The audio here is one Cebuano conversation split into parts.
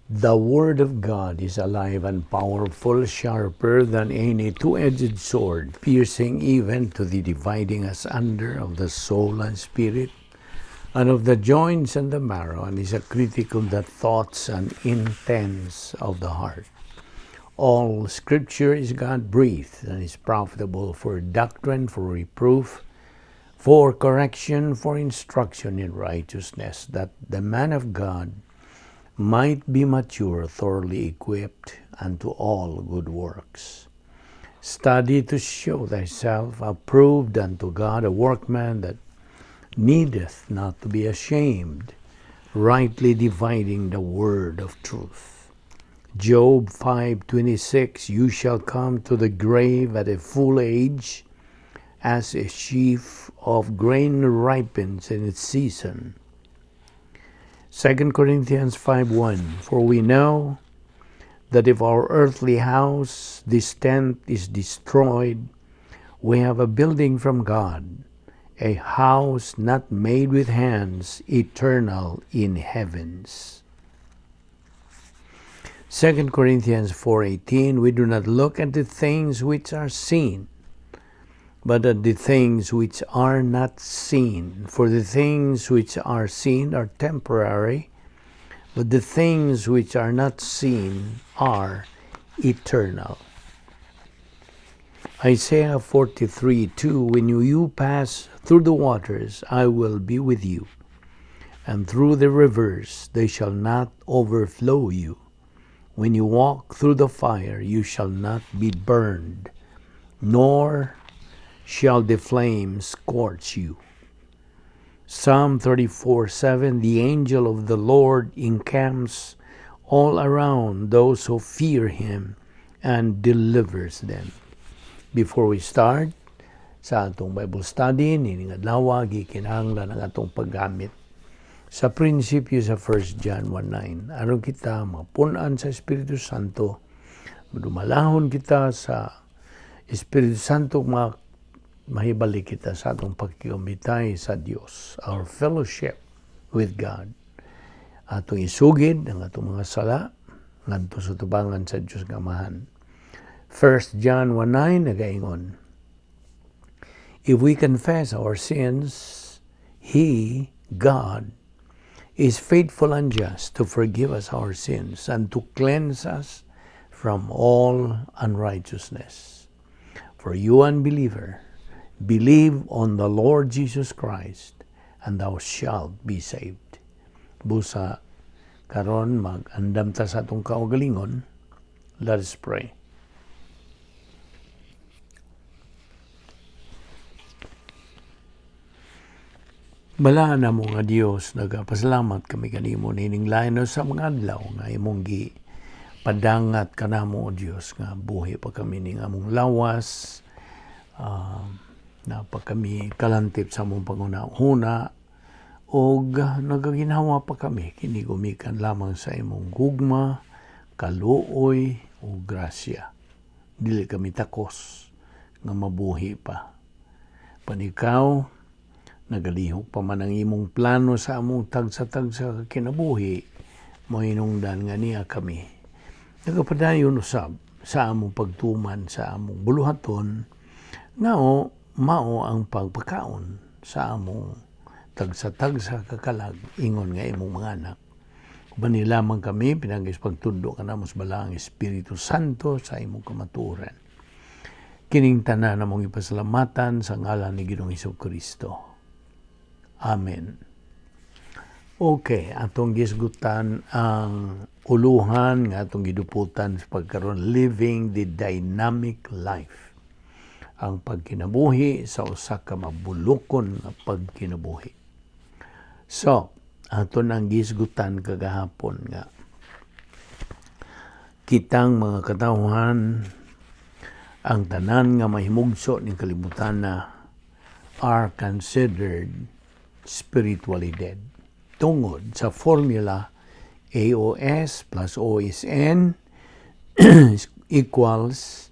The Word of God is alive and powerful, sharper than any two-edged sword, piercing even to the dividing asunder of the soul and spirit, and of the joints and the marrow, and is a critic of the thoughts and intents of the heart. All Scripture is God-breathed and is profitable for doctrine, for reproof, for correction, for instruction in righteousness, that the man of God might be mature, thoroughly equipped unto all good works. Study to show thyself approved unto God, a workman that needeth not to be ashamed, rightly dividing the word of truth. Job 5:26: You shall come to the grave at a full age, as a sheaf of grain ripens in its season. 2 Corinthians 5:1: For we know that if our earthly house, this tent, is destroyed, we have a building from God, a house not made with hands, eternal in heavens. 2 Corinthians 4:18: We do not look at the things which are seen, but at the things which are not seen. For the things which are seen are temporary, but the things which are not seen are eternal. Isaiah 43:2: When you pass through the waters, I will be with you, and through the rivers, they shall not overflow you. When you walk through the fire, you shall not be burned, nor shall the flames scorch you. Psalm 34:7: The angel of the Lord encamps all around those who fear him and delivers them. Before we start sa atong Bible study, nining adlaw, gikinahanglan ang atong paggamit sa prinsipyo sa 1 John 1:9 aron kita mapun-an sa Espiritu Santo, madumalahon kita sa Espiritu Santo, mahibalik kita sa atong pagkikamitay sa Dios, our fellowship with God. Atong isugid ang atong mga sala ngadto sa tubangan sa Dios nga Amahan. 1 John 1:9 nagaingon, "If we confess our sins, He, God, is faithful and just to forgive us our sins and to cleanse us from all unrighteousness." For you, unbeliever, believe on the Lord Jesus Christ and thou shalt be saved. Busa karon mag-andam ta sa atong kaugalingon. Let us pray. Balaan namo nga Dios, nagapasalamat kami kanimo nining lain sa mga adlaw nga imong gi padangat kanamo, o Dios, nga buhi pa kami ning among lawas, na pa kami kalantip sa among panghuna-huna og nagaginhawa pa kami kini gumikan lamang sa imong gugma, kaluoy ug grasya. Dili kami takos nga mabuhi pa. Panikaw, nagalihok pa man ang imong plano sa among tagsa-tagsa kinabuhi, mohinungdan nga niya kami nagapadayon usab sa among pagtuman sa among buluhaton nga o mao ang pagpakaon sa among tagsa-tagsa kakalag ingon nga imong mga anak. Uban lamang kami pinagis pagtudlo kanamo sa Balaang Espiritu Santo sa imong kamatuoran. Kining tanan among ipasalamatan sa ngalan ni Ginoong Kristo. Amen. Okay, atong gisgutan ang uluhan nga atong giduputan sa pagkaron, living the dynamic life. Ang pagkinabuhi sa usa ka mabulukon nga pagkinabuhi. So, ato nang gisgutan kagahapon nga kitang mga katawhan, ang tanan nga mahimugso ning kalibutan na, are considered spiritually dead. Tungod sa formula AOS plus OSN equals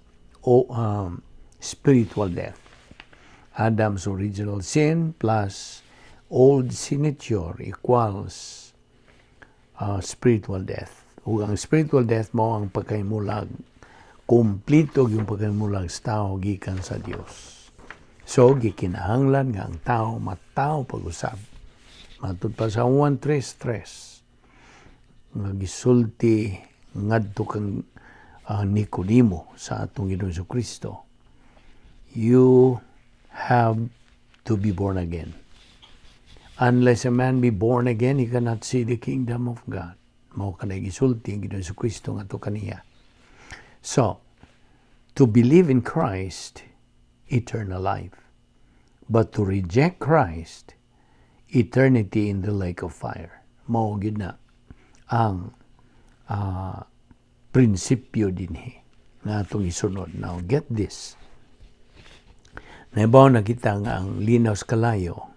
spiritual death. Adam's original sin plus old sin nature equals spiritual death. Ug ang spiritual death mao ang pagkahimulag, kumpleto yung pagkahimulag sa tao gikan sa Dios. So gikinahanglan nga ang tao matawo pag-usab. Matud pa sa Juan 3:3 nga gisulti ngadto kang Nicodemo sa atong Ginoong Kristo, "You have to be born again. Unless a man be born again, he cannot see the kingdom of God." Mao kanay gisulti ang Ginoong Kristo ngadto kaniya. So, to believe in Christ, eternal life. But to reject Christ, eternity in the lake of fire. Mao gyud na ang prinsipyo dinhi nga atong isunod. Now, get this. Naibaw na kita nga ang linaw sa kalayo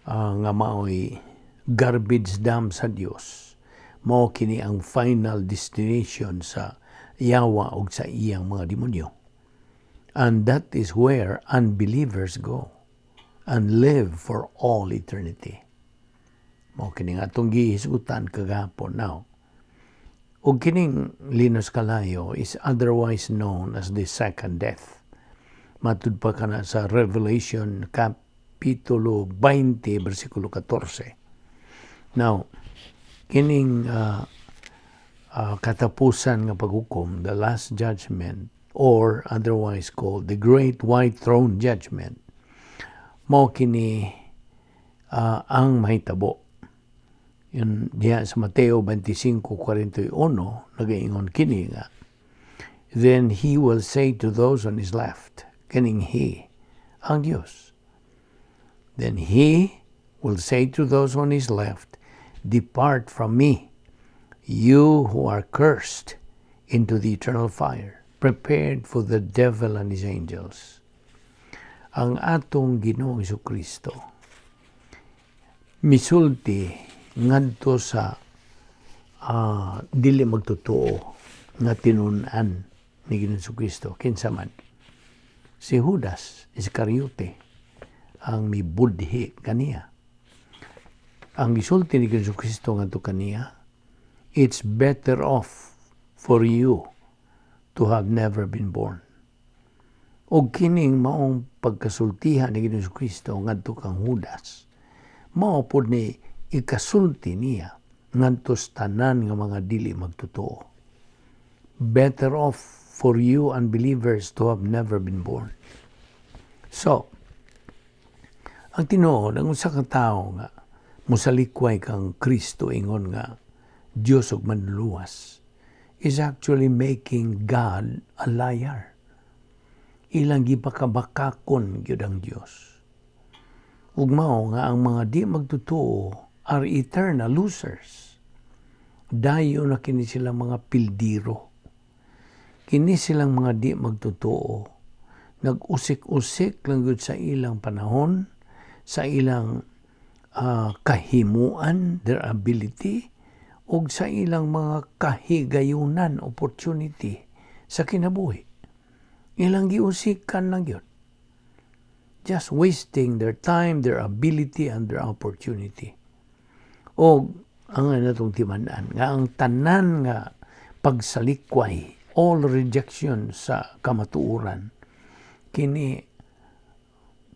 nga maoy garbage dump sa Dios. Mao kini ang final destination sa yawa og sa iyang mga demonyo. And that is where unbelievers go and live for all eternity. Mao kini nga atong gihisgutan kagahapon. Now, ug kining linaw sa kalayo is otherwise known as the second death. Matud pa kana sa Revelation Kapitulo 20 versikulo 14. Now, kining katapusan nga paghukom, the last judgment, or otherwise called the Great White Throne Judgment, mao kini ang mahitabo. Yun, diha sa Mateo 25:41, nagaingon kini nga, "Then he will say to those on his left," kining he, ang Dios. "Then he will say to those on his left, 'Depart from me, you who are cursed, into the eternal fire, prepared for the devil and his angels.'" Ang atong Ginoong Kristo misulti ngadto sa dili magtotoo nga tinun-an ni Ginoong Kristo. Kinsa man? Si Judas Iscariote ang mibudhi kaniya. Ang gisulti ni Ginoong Kristo ngadto kaniya, "It's better off for you to have never been born." Og kining maong pagkasultihan ni Ginoong Kristo ngadto kang Judas, mao pod ni ikasulti niya ngadto sa tanan nga mga dili magtotoo. Better off for you unbelievers to have never been born. So, ang tinuod, ang usa ka tawo nga musalikway kang Kristo ingon nga Dios ug manluluwas is actually making God a liar. Ilang gipakabakakon gyud ang Dios. Ug mao nga ang mga di magtotoo are eternal losers. Dayo na kini sila mga pildiro. Kini silang mga di magtotoo. Nag-usik-usik lang gyud sa ilang panahon, sa ilang kahimuan, their ability, ug sa ilang mga kahigayunan, opportunity sa kinabuhi. Ilang giusikan lang yun. Just wasting their time, their ability, and their opportunity. O ang natong timan-an, nga ang tanan nga pagsalikway, all rejection sa kamatuoran, kini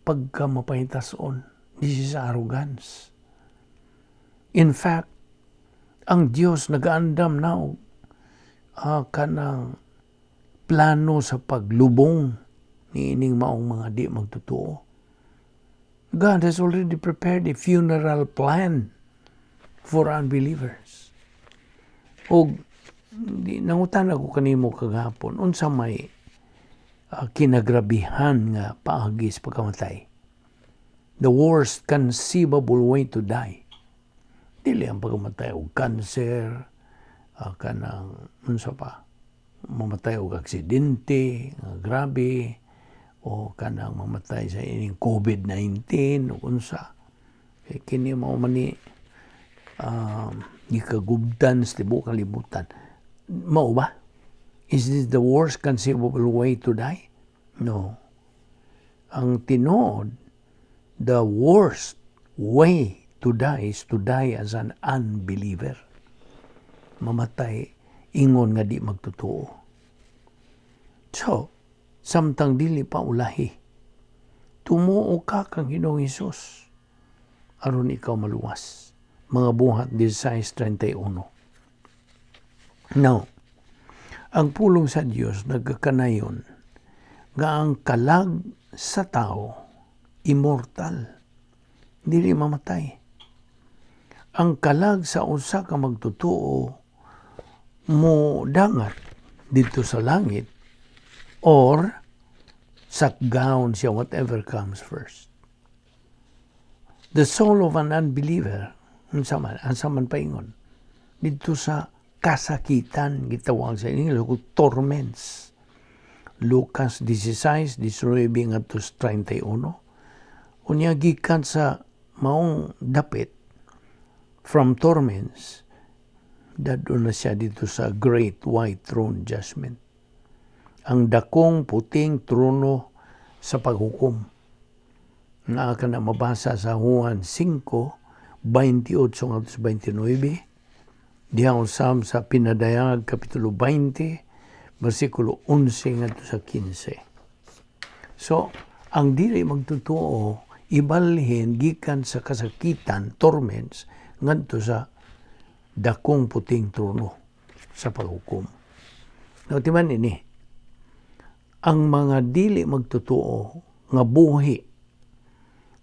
pagkamapahitason. This is arrogance. In fact, ang Dios nagaandam na og kanang plano sa paglubong niining maong mga di magtotoo. God has already prepared a funeral plan for unbelievers. Og di, nangutana ko kanimo kagahapon, unsa may kinagrabihan nga paagi sa pagkamatay? The worst conceivable way to die. Dili ang pagkamatay og cancer, kanang unsa pa, mamatay og aksidente, nga grabe, o kanang mamatay sa ining COVID-19 o unsa. Kay kini mao man ni gikagubdan sa tibuok kalibutan. Mao ba? Is this the worst conceivable way to die? No. Ang tinuod, the worst way to die is to die as an unbeliever. Mamatay ingon nga di magtotoo. So, samtang dili pa ulahi, tumuo ka kang Ginoong Hesus aron ikaw maluwas. Mga Buhat 16:31. Now, ang pulong sa Dios nagkakanayon nga ang kalag sa tao immortal, dili mamatay. Ang kalag sa usa ka magtotoo mo dangat didto sa langit or sakgaon siya, whatever comes first. The soul of an unbeliever, unsa man paingon didto sa kasakitan, gitawag sa English torments. Lucas 16, 19 ngadto 31. Unya gikan sa maong dapit, from torments, dadto na siya didto sa Great White Throne Judgment. Ang dakong puting trono sa paghukom. Nga ka na mabasa sa Juan 5, 28 ngadto 29, diha usab sa Pinadayag Kapitulo 20, versikulo 11 ngadto sa 15. So, ang dili magtotoo ibalhin gikan sa kasakitan, torments, ngadto sa dakong puting trono sa paghukom. Now, timan ini, ang mga dili magtotoo nga buhi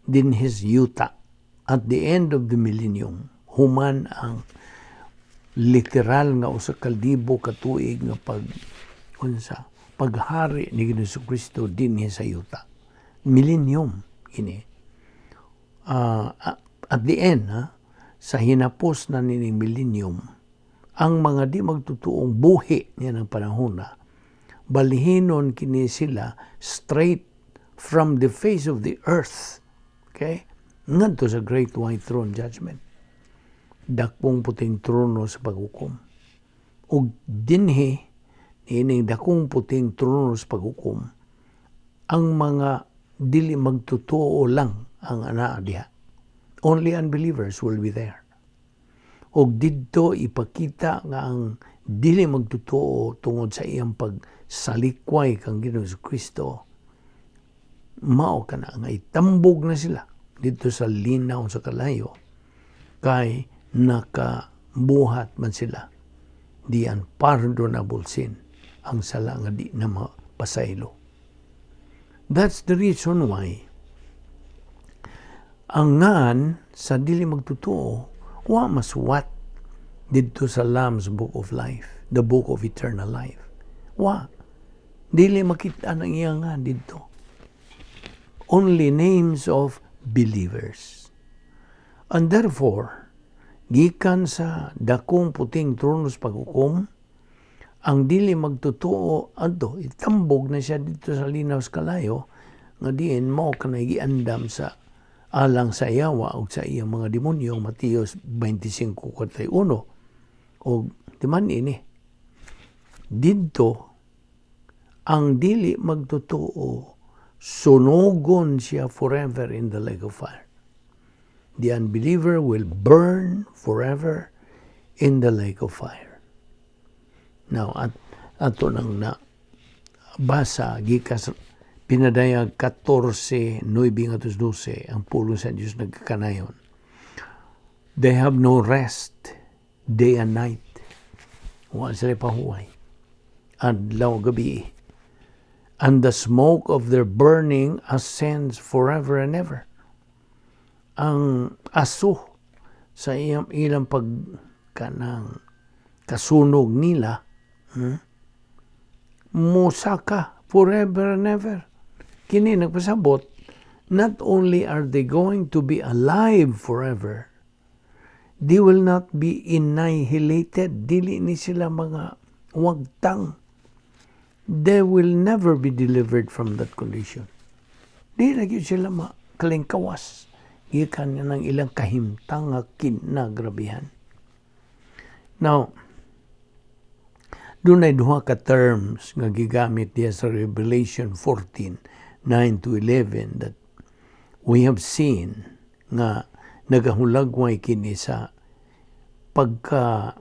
dinhi sa yuta at the end of the millennium, human ang literal nga 1,000 ka tuig nga pag unsa paghari ni Ginoong Kristo dinhi sa yuta. Millennium ini. At the end, ha, sa hinapos na nining millennium, ang mga di magtutuong buhi niya ng panahon na, balhinon kini sila straight from the face of the earth. Okay? Ngadto sa Great White Throne Judgment. Dakpong puting trono sa paghukom. Ug dinhi ining dakong puting trono sa paghukom, ang mga dili magtotoo lang ang anaa diha. Only unbelievers will be there. Og didto ipakita nga ang dili magtotoo tungod sa iyang pagsalikway kang Ginoong Kristo, mao kana nga itambog na sila didto sa linaw sa kalayo kay nakabuhat man sila the unpardonable sin, ang sala nga di na mapasaylo. That's the reason why ang ngan sa dili magtotoo wa masuwat didto sa Lamb's Book of Life, the Book of Eternal Life. Wa. Dili makita ang iyang ngan didto. Only names of believers. And therefore, gikan sa dakong puting trono sa paghukom, ang dili magtotoo adto itambog na siya didto sa linaw sa kalayo nga diin mao kanay giandam sa alang sa yawa ug sa iyang mga demonyo, Mateo 25:41. Og timan ini, didto ang dili magtotoo sunogon siya forever in the lake of fire. The unbeliever will burn forever in the lake of fire. Now, at ato nang na basa gikan sa Pinadayag 14, 9 ngadto 12, ang pulong sa Diyos nagkakanayon. They have no rest day and night. Wa sila pahuway. Adlaw gabi. And the smoke of their burning ascends forever and ever. Ang aso sa iyang ilang pag kanang kasunog nila, musaka forever and ever. Kini nagpasabot, not only are they going to be alive forever, they will not be annihilated. Dili ni sila mga wagtang. They will never be delivered from that condition. Di na gyud sila makalingkawas gikan ng ilang kahimtang nga kinagrabihan. Now, dunay duha ka terms nga gigamit diya sa Revelation 14, 9 to 11 that we have seen nga nagahulagway kini sa pagka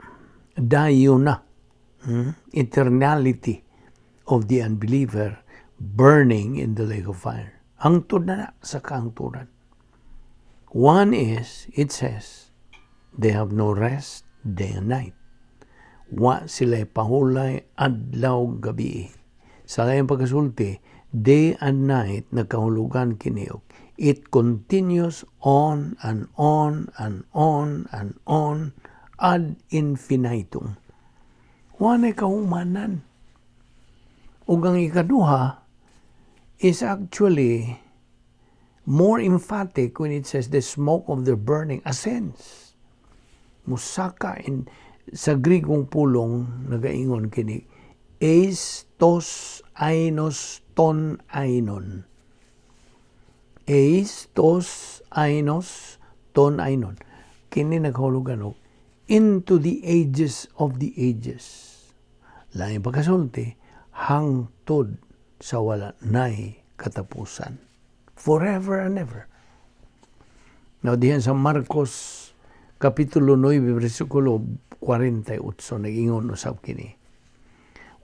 Dayon na. Eternality of the unbeliever burning in the lake of fire. Hangtod na na sa kahangturan. One is, it says, they have no rest day and night. Wa sila pahulay adlaw gabi. Sa laing pagkasulti, day and night nagkahulugan kini og it continues on and on and on and on ad infinitum. Wa nay kahumanan. Ug ang ikaduha is actually more emphatic when it says the smoke of their burning ascends. Musaka in sa Grigong pulong, nagaingon kini eis tos ainos ton ainon. Eis tos ainos ton ainon. Kini naghulugan og into the ages of the ages. Laing pagkasulti, hangtod sa wala nay katapusan. Forever and ever. Now, diyan sa Marcos Kapitulo 9, versikulo 48, nag-ingon usab kini: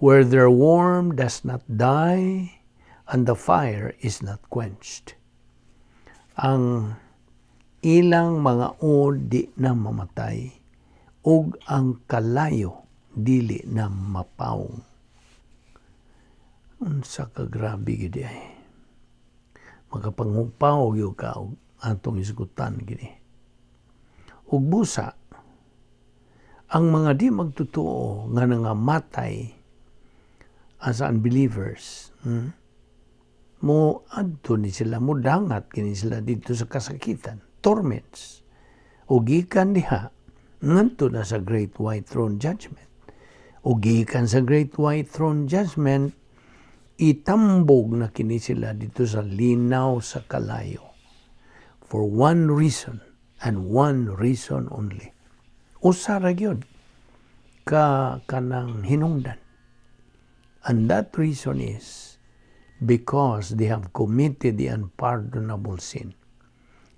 "Where their worm does not die and the fire is not quenched." Ang ilang mga uod di na mamatay ug ang kalayo dili na mapawong. Unsa ka grabe gid ay. Makapanghupaw gyud ka og atong hisgutan kini. Ug busa ang mga di magtotoo nga nangamatay as unbelievers, mo adto ni sila, mo dangat kini sila dito sa kasakitan, torments. O gikan diha, ngadto na sa Great White Throne Judgment. O gikan sa Great White Throne Judgment, itambog na kini sila dito sa linaw sa kalayo. For one reason and one reason only. Usa ra gyud ka kanang hinungdan. And that reason is because they have committed the unpardonable sin.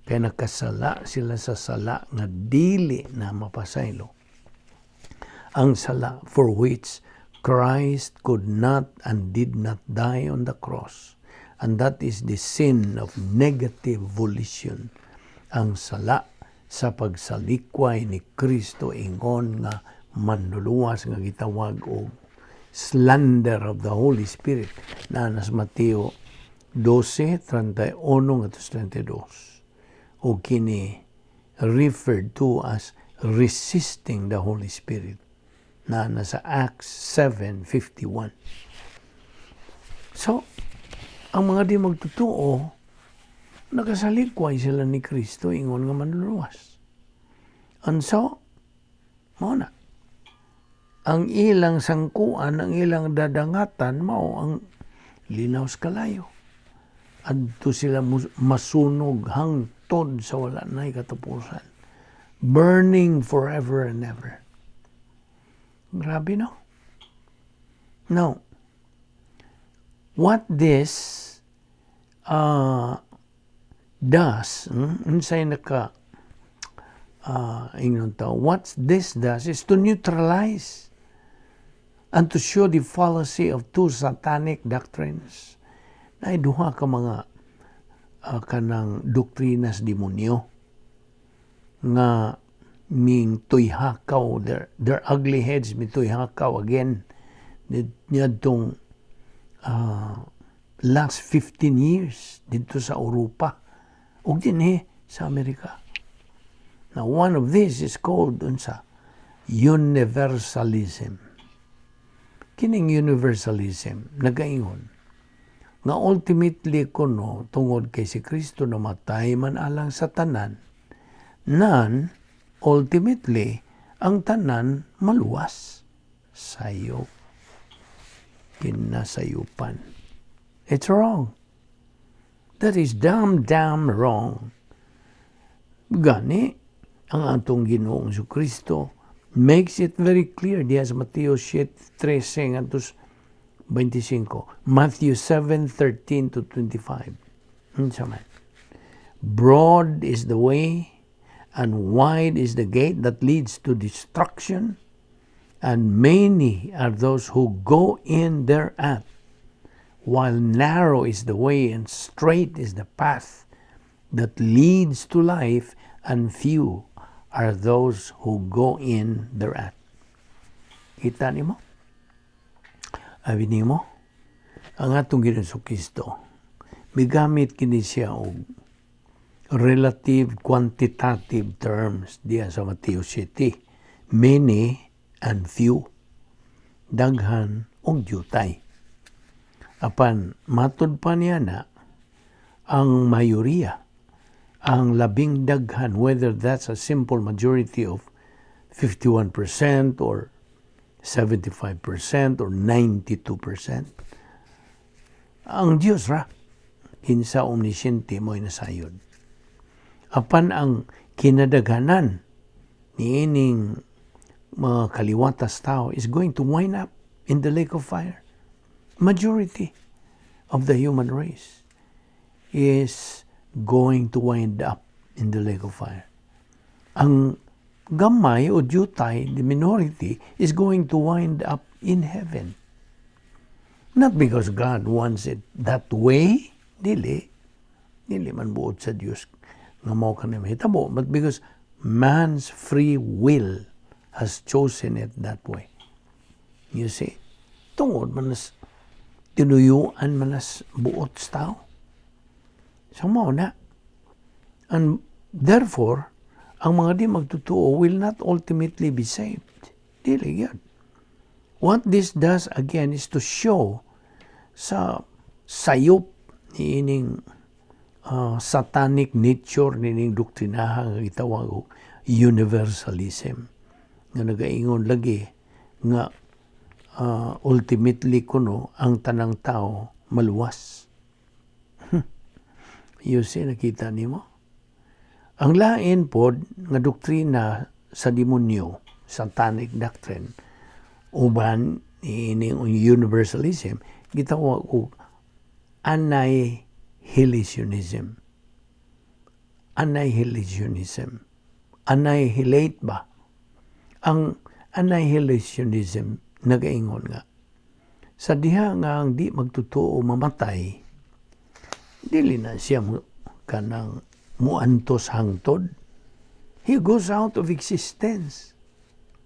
Kaya nakasala sila sa sala nga dili na mapasaylo. Ang sala for which Christ could not and did not die on the cross. And that is the sin of negative volition. Ang sala sa pagsalikway ni Kristo ingon nga manluluwas nga gitawag og slander of the Holy Spirit na nas Mateo 12:31 ngadto 32, o kini referred to as resisting the Holy Spirit na nasa Acts 7:51. So, ang mga di magtotoo, nakasalikway sila ni Kristo ingon nga manluluwas. And so, mao na. Ang ilang sangkuan, ang ilang dadangatan, mao ang linaw sa kalayo. Adto sila masunog hangtod sa wala na'y katapusan. Burning forever and ever. Grabe, no? Now, what this does, unsay naka ingnon ta, what this does is to neutralize and to show the fallacy of two satanic doctrines. Na duha ka mga kanang doktrina sa demonyo nga ming tuyhakaw, their ugly heads mi tuyhakaw again niadtong last 15 years dito sa Europa ug dinhi sa Amerika. Now, one of these is called unsa? Universalism. Kining universalism nagaingon nga ultimately kuno tungod kay si Kristo namatay man alang sa tanan, nan ultimately ang tanan maluwas. Sayop, kinasayupan. It's wrong. That is damn, damn wrong. Gani, ang atong Ginoong Kristo makes it very clear diya sa Mateo 7:13 ngadto 25. Matthew 7:13 to 25. Unsa man? "Broad is the way and wide is the gate that leads to destruction, And many are those who go in thereat, while narrow is the way and strait is the path that leads to life, and few are those who go in thereat. Kita nimo? Abi nimo? Ang atong Ginoong Kristo, migamit kini siya og relative quantitative terms diya sa Mateo 7. Many and few. Daghan og dyutay. Apan matud pa niya na ang mayoriya, ang labing daghan, whether that's a simple majority of 51% or 75% or 92%, ang Diyos ra, kinsa omnisciente, mo'y nasayod. Apan ang kinadaghanan niining mga kaliwatas tao is going to wind up in the lake of fire. Majority of the human race is going to wind up in the lake of fire. Ang gamay o dyutay, the minority, is going to wind up in heaven. Not because God wants it that way, dili. Dili man buot sa Dios nga mao kani mahitabo, but because man's free will has chosen it that way. You see? Tungod man nas tinuyuan man nas buot sa tao. So mao na. And therefore, ang mga di magtotoo will not ultimately be saved. Dili yan. What this does again is to show sa sayop niining satanic nature nining doktrinaha nga gitawag og universalism nga nagaingon lagi nga ultimately kuno ang tanang tao maluwas. You see, nakita nimo? Ang lain pod nga doktrina sa demonyo, satanic doctrine, uban niining universalism, gitawag og annihilationism. Annihilationism. Annihilate ba? Ang annihilationism nagaingon nga sa diha nga ang di magtotoo mamatay, dili na siya mo, kanang muantos hangtod. He goes out of existence.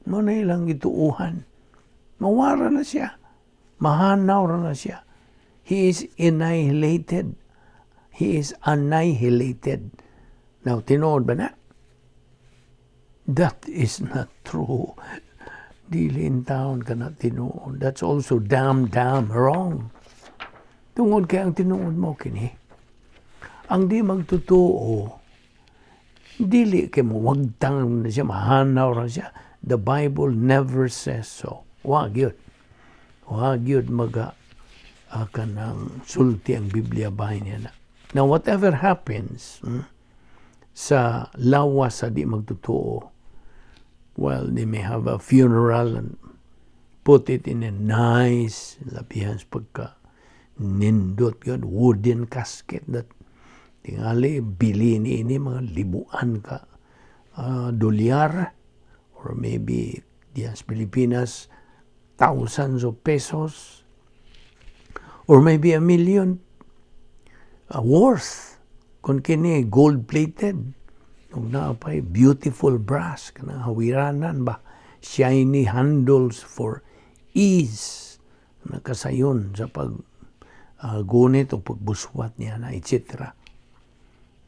Mao na ilang gituuhan. Mawara na siya. Mahanaw ra na siya. He is annihilated. He is annihilated. Now, tinuod ba na? That is not true. Dili intawon kana tinuod. That's also damn, damn wrong. Tungod kay ang tinuod mao kini. Ang di magtotoo, dili kay mawagtang na siya, mahanaw ra siya. The Bible never says so. Wa gyud. Wa gyud maga kanang sulti ang Biblia bahin niya na. Now, whatever happens sa lawas sa di magtotoo, well, they may have a funeral and put it in a nice, labihan sa pagka nindot yun, wooden casket that tingali bili ni ini mga libuan ka dolyar or maybe diyan sa Pilipinas thousands of pesos or maybe a million worth kung kini gold plated ug naa pay beautiful brass kanang hawiranan ba, shiny handles for ease, nakasayon sa pag gunit o pagbuswat niya na, etc.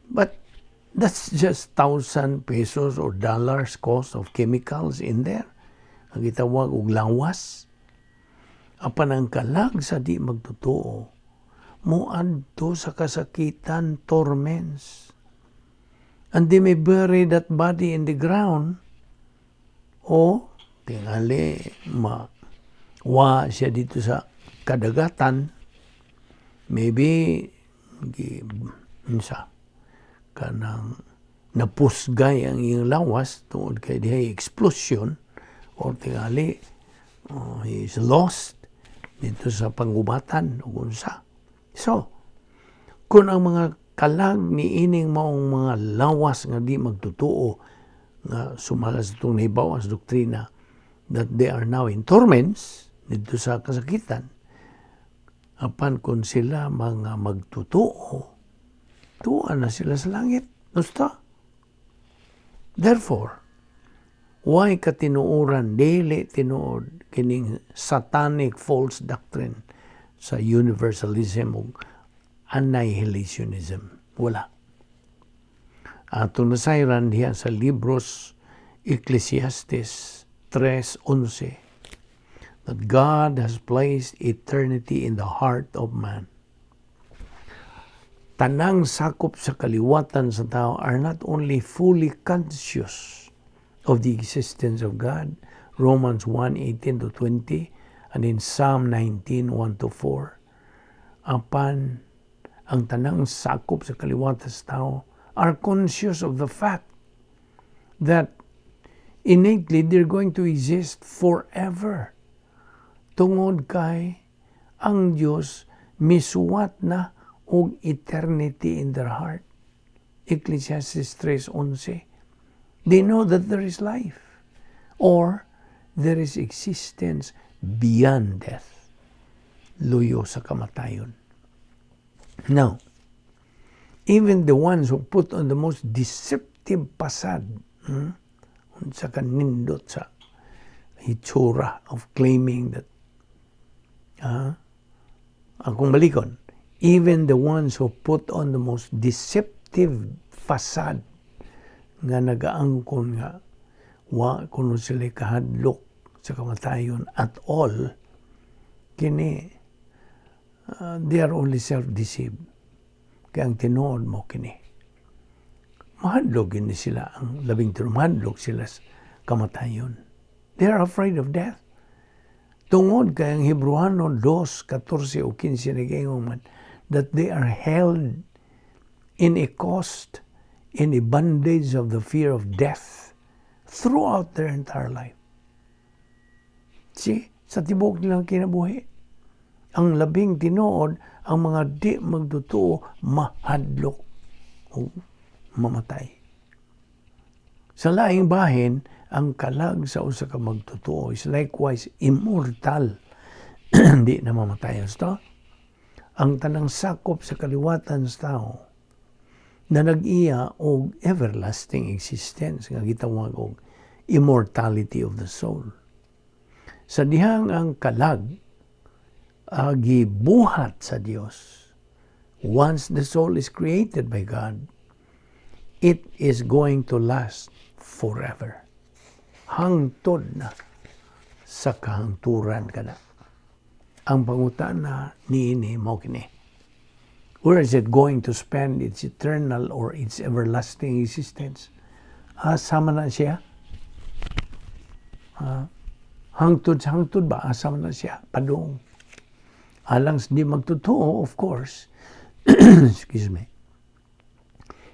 But that's just thousand pesos or dollars cost of chemicals in there. Ang gitawag og lawas. Apan ang kalag sa di magtotoo, muadto sa kasakitan, torments. And they may bury that body in the ground o tingali ma wa siya dito sa kadagatan, maybe gi unsa kanang napusgay ang iyang lawas tungod kay dihay explosion or tingali he is lost dito sa pangubatan ug unsa. So kung ang mga kalag ni ining maong mga lawas nga di magtotoo nga sumala sa itong nahibaw sa doktrina That they are now in torments didto sa kasakitan. Apan kung sila mga magtotoo, tuwa na sila sa langit. Gusto? Therefore, why katinuoran dili tinuod kining satanic false doctrine sa universalism ug annihilationism? Wala. Ato nasayran diha sa libros Ecclesiastes 3:11 that God has placed eternity in the heart of man. Tanang sakop sa kaliwatan sa tao are not only fully conscious of the existence of God, Romans 1:18 to 20, and in Psalm 19:1 to 4, apan ang tanang sakop sa kaliwatan sa tao are conscious of the fact that innately they're going to exist forever. Tungod kay ang Diyos misuwat na og eternity in their heart. Ecclesiastes 3:11. They know that there is life or there is existence beyond death. Luyo sa kamatayon. Now, even the ones who put on the most deceptive facade, unsa ka nindot sa hitsura of claiming that, akong balikon, even the ones who put on the most deceptive facade nga nagaangkon nga wa kuno sila kahadlok sa kamatayon at all, kini they are only self-deceived. Kaya ang tinuod mo kini, mahadlok gini sila. Ang labing tinuod, mahadlok sila sa kamatayon. They are afraid of death. Tungod kay ang Hebreano 2:14 o 15 nag-ingon man that they are held in a cost, in a bondage of the fear of death throughout their entire life. See, sa tibuok nilang kinabuhi. Ang labing tinuod, ang mga di magtotoo mahadlok o mamatay. Sa laing bahin, ang kalag sa usa ka magtotoo is likewise immortal. Di na mamatay. Gusto? Ang tanang sakop sa kaliwatan sa tao na nag-iya og everlasting existence nga gitawag og immortality of the soul. Sa dihang ang kalag gibuhat sa Dios, once the soul is created by God, it is going to last forever. Hangtod na sa kahangturan kana. Ang pangutana niini mao kini: Where is it going to spend its eternal or its everlasting existence? Asa man na siya? Hangtod sa hangtod ba? Asa man na siya? Padung. Alang sa di magtotoo, of course, excuse me,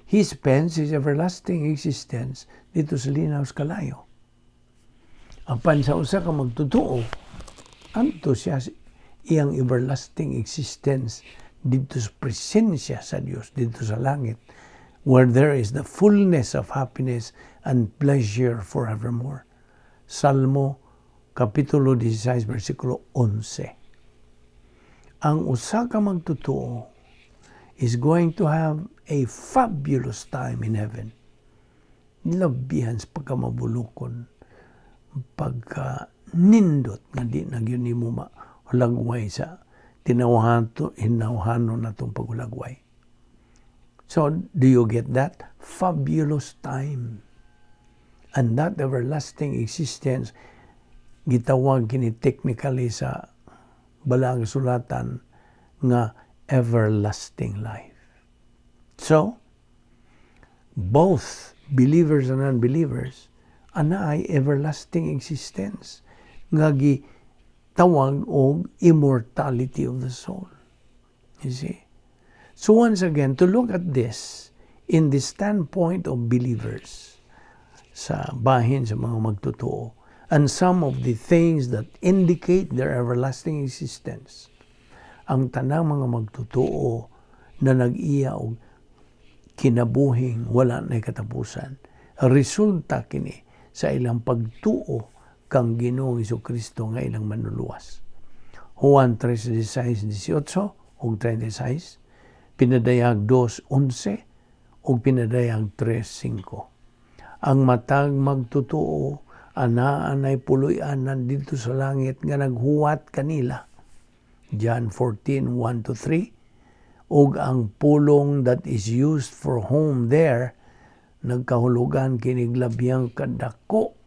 he spends his everlasting existence didto sa linaw sa kalayo. Apan sa usa ka magtotoo, adto siya iyang everlasting existence didto sa presensya sa Dios, didto sa langit, where there is the fullness of happiness and pleasure forevermore. Salmo Kapitulo 16, versikulo 11. Ang usa ka magtotoo is going to have a fabulous time in heaven. Labihan sa pagkamabulukon, pagka nindot nga di na gyud nimo mahulagway sa tinawhan to hinawhanon natong paghulagway. So, do you get that? Fabulous time. And that everlasting existence, gitawag kini technically sa Balaang Sulatan nga everlasting life. So, both believers and unbelievers anaay everlasting existence nga gitawag og immortality of the soul. You see? So once again, to look at this in the standpoint of believers, sa bahin sa mga magtotoo, and some of the things that indicate their everlasting existence, ang tanang mga magtotoo na nag-iya og kinabuhing wala na katapusan, resulta kini sa ilang pagtuo kang Ginoong Kristo nga ilang Manluluwas. Juan 3:16-18 ug 36, Pinadayag 2:11 ug Pinadayag 3:5. Ang matag magtotoo anaa nay puloy-anan didto sa langit nga naghuwat kanila. John 14:1 to 3. Ug ang pulong that is used for home there, nagkahulugan kinig labiyang kadako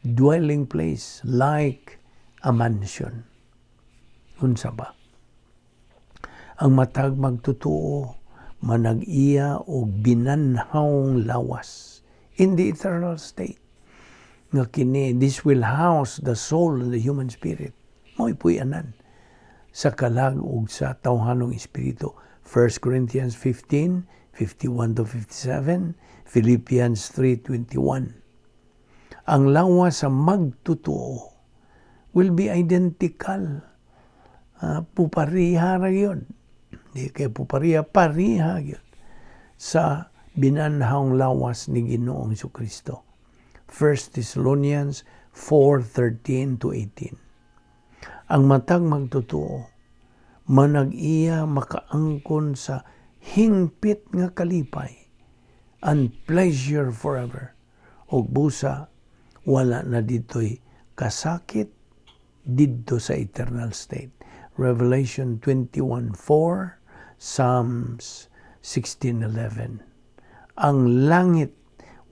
dwelling place, like a mansion. Unsa ba? Ang matag magtotoo manag-iya og binanhawng lawas in the eternal state. Nga kini, this will house the soul and the human spirit. Mao'y puy-anan sa kalag ug sa tawhanong espiritu. 1 Corinthians 15, 51 to 57, Philippians 3:21. Ang lawas sa magtotoo will be identical. Pupariha ra gyud. Di kay pupariha, pariha gyud sa binanhawng lawas ni Ginoong Kristo. 1 Thessalonians 4:13 to 18. Ang matag magtotoo manag-iya makaangkon sa hingpit nga kalipay and pleasure forever. Ug busa wala na dito'y kasakit didto sa eternal state. Revelation 21:4, Psalms 16:11. Ang langit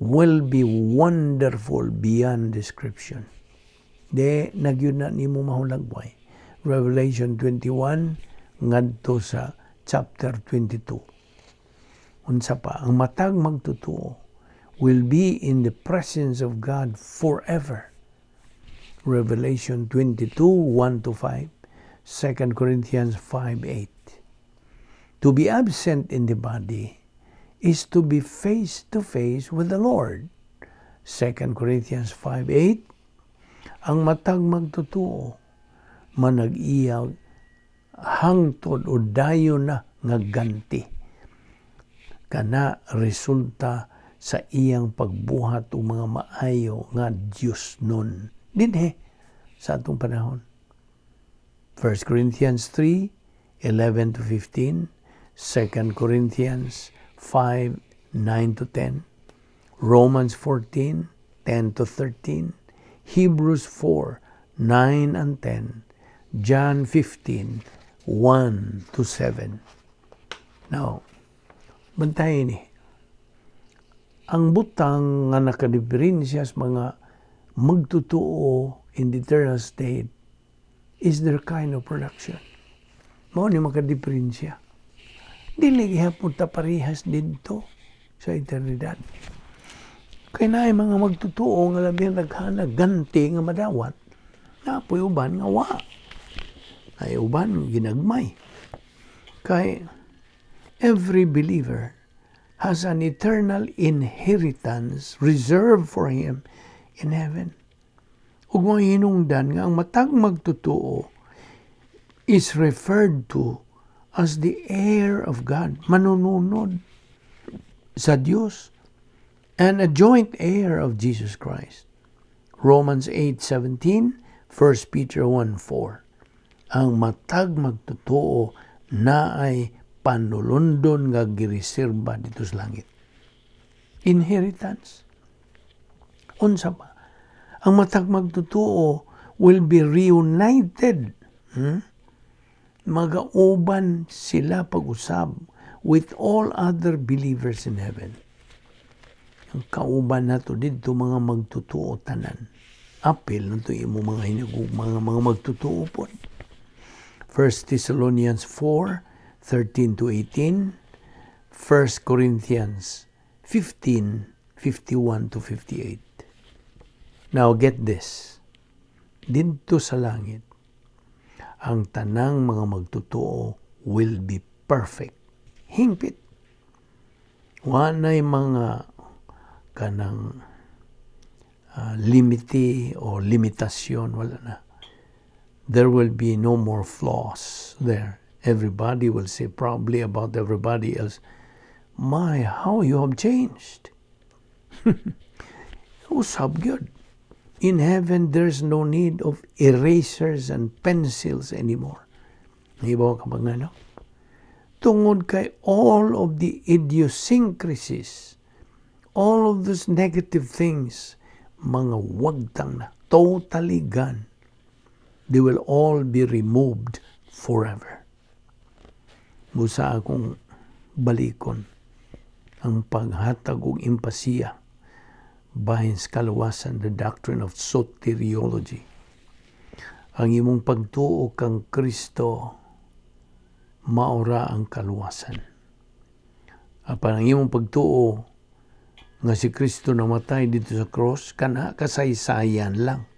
will be wonderful beyond description. Di na gyud na nimo mahulagway. Revelation 21 ngadto sa chapter 22. Unsa pa, ang matag magtotoo will be in the presence of God forever. Revelation 22, 1 to 5, 2 Corinthians 5, 8. To be absent in the body is to be face to face with the Lord. 2 Corinthians 5, 8. Ang matag magtotoo manag-iya hangtod o dayon na nga ganti kana resulta sa iyang pagbuhat og mga maayo nga Dios nun dinhi sa atong panahon. 1 Corinthians 3, 11 to 15, 2 Corinthians 5, 9 to 10, Romans 14, 10 to 13, Hebrews 4, 9 and 10, John 15, 1 to 7. Now, bantayan ni. Ang butang nga nakadiferensya sa mga magtotoo in the eternal state is their kind of production. Mao ni makadiferensya. Dili gihapon ta parehas didto sa eternidad. Kay naay mga magtotoo nga labing daghana ganti nga madawat, naa poy uban nga wa. Ay uban ginagmay. Kay every believer has an eternal inheritance reserved for him in heaven. Ug mao hinungdan nga ang matag magtotoo is referred to as the heir of God, manununod sa Dios, and a joint heir of Jesus Christ. Romans 8:17, 1 Peter 1:4. Ang matag magtotoo naay panulundon nga gireserba didto sa langit. Inheritance. Unsa pa? Ang matag magtotoo will be reunited. Magauban sila pag-usab with all other believers in heaven. Ang kauban nato didto mga magtotoo tanan. Apil nato imo mga hinigug mga magtotoo pod. 1 Thessalonians 4, 13 to 18, 1 Corinthians 15, 51 to 58. Now get this. Didto sa langit, ang tanang mga magtotoo will be perfect. Hingpit. Wa na'y mga kanang limite o limitasyon, wala na. There will be no more flaws there. Everybody will say probably about everybody else, "My, how you have changed." Usab gyud. In heaven, there's no need of erasers and pencils anymore. Nahibaw ka ba nga, no? Tungod kay all of the idiosyncrasies, all of those negative things, mga wagtang na, totally gone. They will all be removed forever. Busa akong balikon ang paghatag og empasiya bahin sa kaluwasan, the doctrine of soteriology. Ang imong pagtuo kang Kristo maura ang kaluwasan. Apan ang imong pagtuo nga si Kristo namatay dito sa cross, kana kasaysayan lang.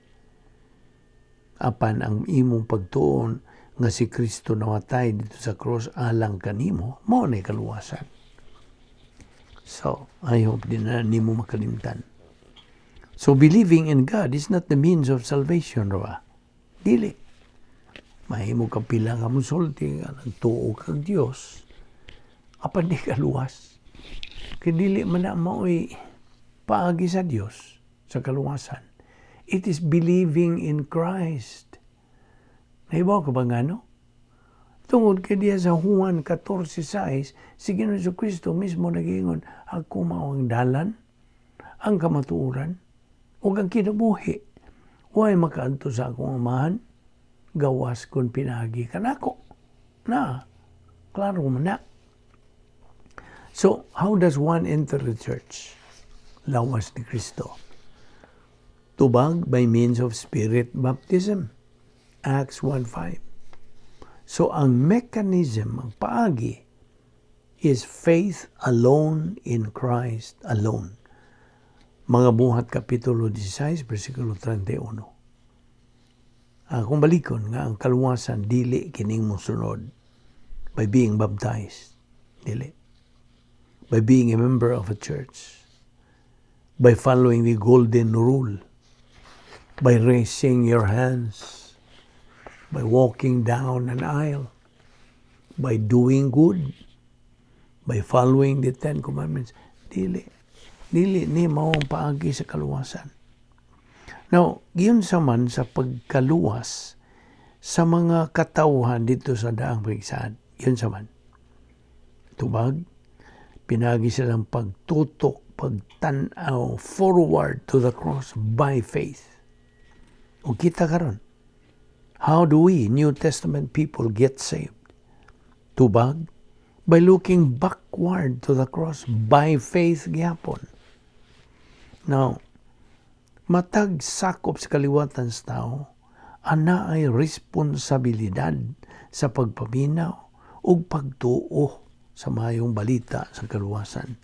Apan ang imong pagtuon nga si Kristo namatay dito sa cross alang kanimo, mao na kaluwasan. So, I hope di na nimo makalimtan. So, believing in God is not the means of salvation, ra? Dili. Mahimo ka pila nga musulti nga nagtuo kag Dios, apan di ka luwas. Kay dili man na mao'y paagi sa Dios sa kaluwasan. It is believing in Christ. Nahibaw ka ba nga, no? Tungod kay diya sa Juan 14:6, si Ginoong Kristo mismo nagingon, "Ako mao ang dalan, ang kamatuoran, ug ang kinabuhi. Way makaadto sa akong Amahan, gawas kung pinaagi kanako." Na, klaro man na. So, how does one enter the church? Lawas ni Kristo. Tubag by means of Spirit baptism. Acts 1:5. So, ang mechanism, ang paagi, is faith alone in Christ alone. Mga Buhat Kapitulo 16, versikulo 31. Kung balikon nga ang kaluwasan dili kining mosunod by being baptized. Dili. By being a member of a church. By following the golden rule. By raising your hands. By walking down an aisle. By doing good. By following the Ten Commandments. Dili. Dili ni mao ang paagi sa kaluwasan. Now, giunsa man sa pagkaluwas sa mga katawhan dito sa daang pagsaad? Giunsa man. Tubag, pinaagi silang pagtutok, pagtanaw forward to the cross by faith. O kita karon, how do we, New Testament people, get saved? Tubag, by looking backward to the cross by faith gyapon. Now, matag sakop sa kaliwatan sa tao, ana ay responsibilidad sa pagpaminaw ug pagtuo sa mayong balita sa kaluwasan.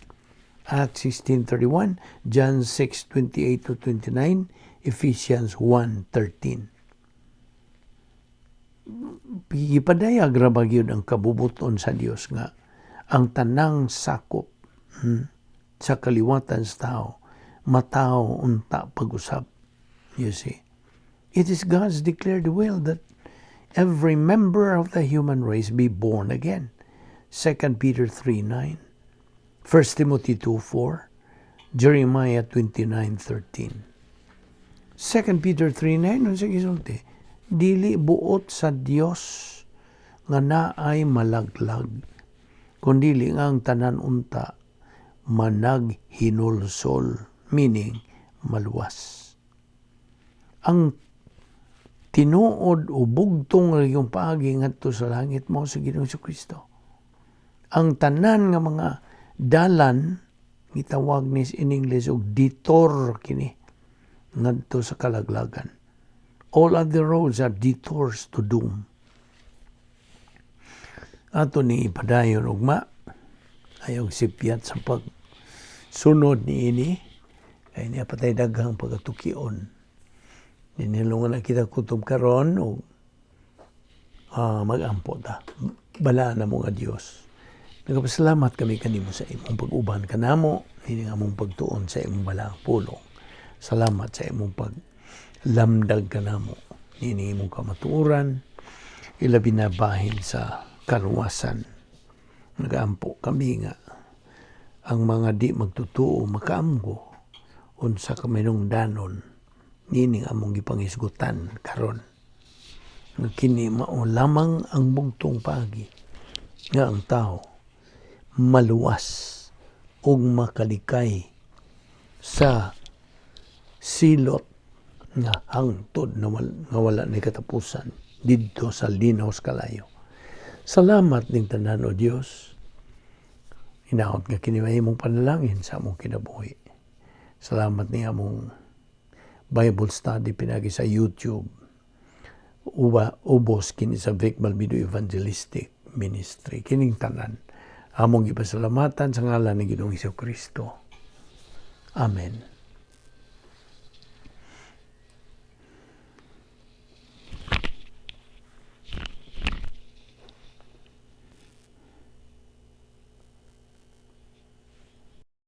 Acts 16:31, John 6:28 to 29, Ephesians 1:13. Gipadayag ra ba gyud ang kabubuton sa Dios nga ang tanang sakop sa kaliwatan sa tao matawo unta pag-usab. You see, it is God's declared will that every member of the human race be born again. 2 Peter 3:9, 1 Timothy 2:4, Jeremiah 29:13. 2 Peter 3:9, unsa gisulti? Dili buot sa Dios nga naay malaglag, kundili nga ang tanan unta managhinulsol, meaning maluwas. Ang tinuod o bugtong nga yung paagi ngadto sa langit mao sa Ginoong Kristo. Ang tanan nga mga dalan, gitawag ni in English og detour kini ngadto sa kalaglagan. All other roads are detours to doom. Ato ni ipadayon ugma ayaw sipyat sa pag sunod ni ini kay niya patay daghang pagatukion. Dinilungan na kita kutob karon og magampo ta. Balaan na mo nga Dios. Nagapasalamat kami kanimo sa imong pag-uban kanamo, ini nga among pagtuon sa imong balaang pulong. Salamat sa imong paglamdag kanamo niini imong kamatuoran, ilabi na bahin sa kaluwasan. Nagaampo kami nga ang mga di magtutuo makaamgo unsa ka minungdanon Niining among gipangisgutan karon nga kini mao lamang ang bugtong paagi nga ang tao maluwas ug makalikay sa silot nga hangtod na nga wala ni katapusan didto sa linaw sa kalayo. Salamat ning tanan, O Dios. Hinaot nga kini imong panalangin sa among kinabuhi. Salamat ni among Bible study pinagi sa YouTube. Uba, ubos kini sa Vic Balbido Evangelistic Ministry. Kining tanan among gipasalamatan sa ngalan ni Ginoong Kristo. Amen.